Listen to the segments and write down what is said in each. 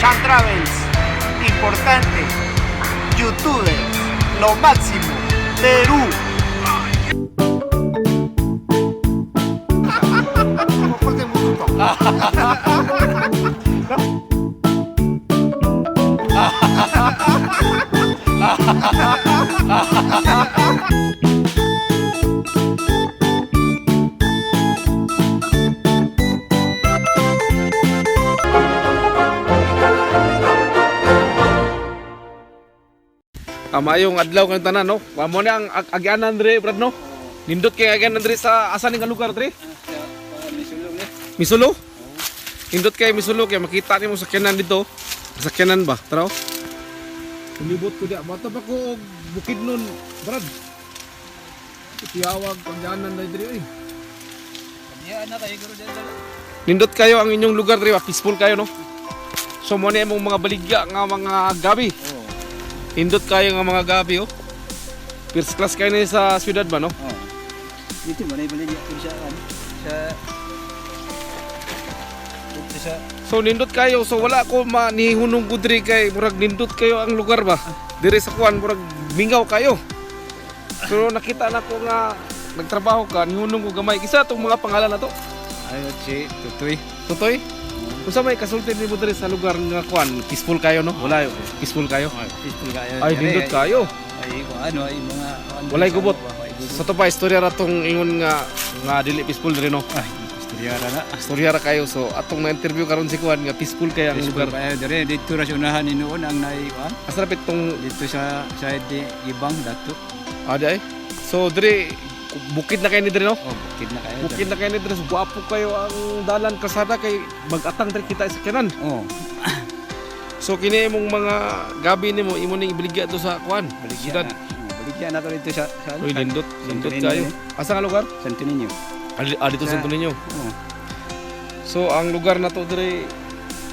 Chan Travels, importante, youtubers, lo máximo, Perú. Maayong adlaw kayong tanan, no? Mao ni ang agyanan dre, brad, no? Nindot kay agyanan dre sa asa ning nga lugar dre? Misulo? Nindot kay Misulo kay makita nimo sakyanan dito. Sakyanan ba? Tara. Oh. Tumibot ko diya. Mata pa ko og bukid nun, brad. Tiyawag agyanan dre dre oy. Nindot kayo ang inyong lugar dre, ba? Peaceful kayo, no? So mo ni imong mga baligya nga mga gabi. Nindot kayo nga mga gabi, oh. First class kayo ni sa syudad ba, no? Oh. Dito man ay baligya ko sa ano sa dito sa So nindot kayo, so wala ko manihunong ko diri kay murag nindot kayo ang lugar ba. Diri sa kuan murag mingaw kayo. So nakita na ko nga nagtrabaho ka, nihunong ko gamay. Isa tong mga pangalan na to. Ayo si Tutoy. Tutoy. Unsa may kasulti nimo diri sa lugar nga kuan? Peaceful kayo, no? Wala yo. Peaceful kayo. Peaceful kayo. Ay, nindot kayo. Ay ko ano ay mga ano, Walay gubot. Walay gubot. Sa to pa istorya ra tong ingon nga nga dili peaceful diri, no. Ay, istorya ra na. Istorya ra kayo, so atong na-interview karon si kuan nga peaceful kay ang Peaceful lugar. kayo dire dito ra sa unahan ni noon ang naay kuan. Asa rapit tong Dito sa side di Gibang Dato. Ah, di ay. So diri bukid na kayo ni diri, no? Oh, bukid na kayo. Bukid na kayo ni diri. So, gwapo kayo ang dalan kasada kay magatang diri kita sa kanan. Oh, So kini imong mga gabi nimo imo ning ibaligya to sa kuan. baligya Syudad. na. Oh, baligya na to dito sa ano, Uy, nindot, nindot Santo kayo. Niño, Asa nga lugar? Santo Niño. Ah, dito sa Santo Niño. Oh, So ang lugar na to diri,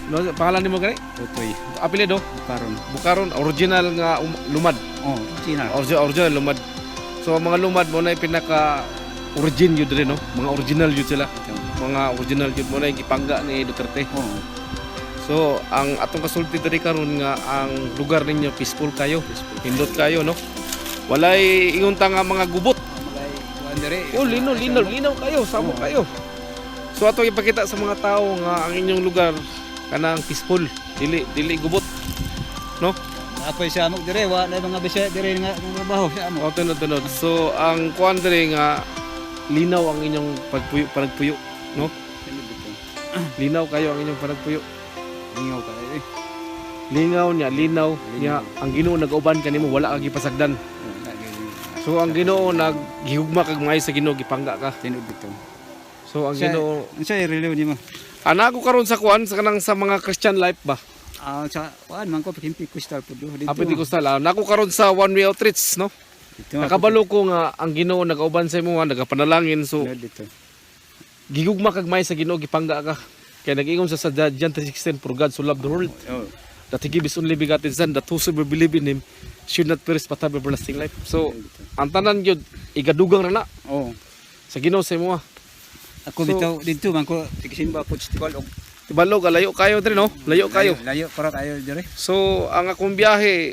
no, pangalan nimo gani? Tutoy. Apelyido? Bukaron. Bukaron, original nga lumad. Oh, original. Original lumad. So ang mga lumad mo na yung pinaka origin yun diri, no? Mga original yun sila. Ito. Mga original yun mo na yung gipangga ni Duterte. Oh, So, ang atong kasulti diri karon nga ang lugar ninyo peaceful kayo. Pindot kayo, no? Walay ingon ta nga mga gubot. Malay kuan dire. Oh, linaw, linaw, linaw kayo, samo Oo. kayo. So atong ipakita sa mga tao nga ang inyong lugar kanang peaceful, dili dili gubot. Apoy sa amok dire, wa na mga bisaya dire nga nga trabaho sa amok. O, tunod tunod. So ang kuan diri nga linaw ang inyong pagpuyo, panagpuyo, no? Linaw kayo ang inyong panagpuyo. Lingaw ka eh. Lingaw niya, linaw niya. Ang Ginoo nagauban kanimo, wala ka gipasagdan. So ang Ginoo naghigugma kag maayo sa Ginoo, gipangga ka. Tinud dito. So ang Ginoo Unsa relo nimo? Ana ko karon sa kuan sa kanang sa mga Christian life ba? Ah, sa kuan man ko Pentecostal pud do dito. Ah, Pentecostal. Ah, nako karon sa One Way Outreach, no? Dito. Nakabalo ko nga ang Ginoo nagauban sa imo, nga nagapanalangin, so Tinud dito. gigugma kag maayo sa Ginoo, gipangga ka. Kaya nag-ingon sa John 3:16, "For God so loved the world Oh, that he gave his only begotten son, that whosoever believe in him should not perish but have everlasting life." So ang tanan gyud igadugang ra na Oh. sa Ginoo sa imo. Ako bitaw dito man ko tigisimba po sa Tibalog. Tibalog, layo kayo dre, no? Layo kayo. Layo para kayo dire. So, ang akong biyahe,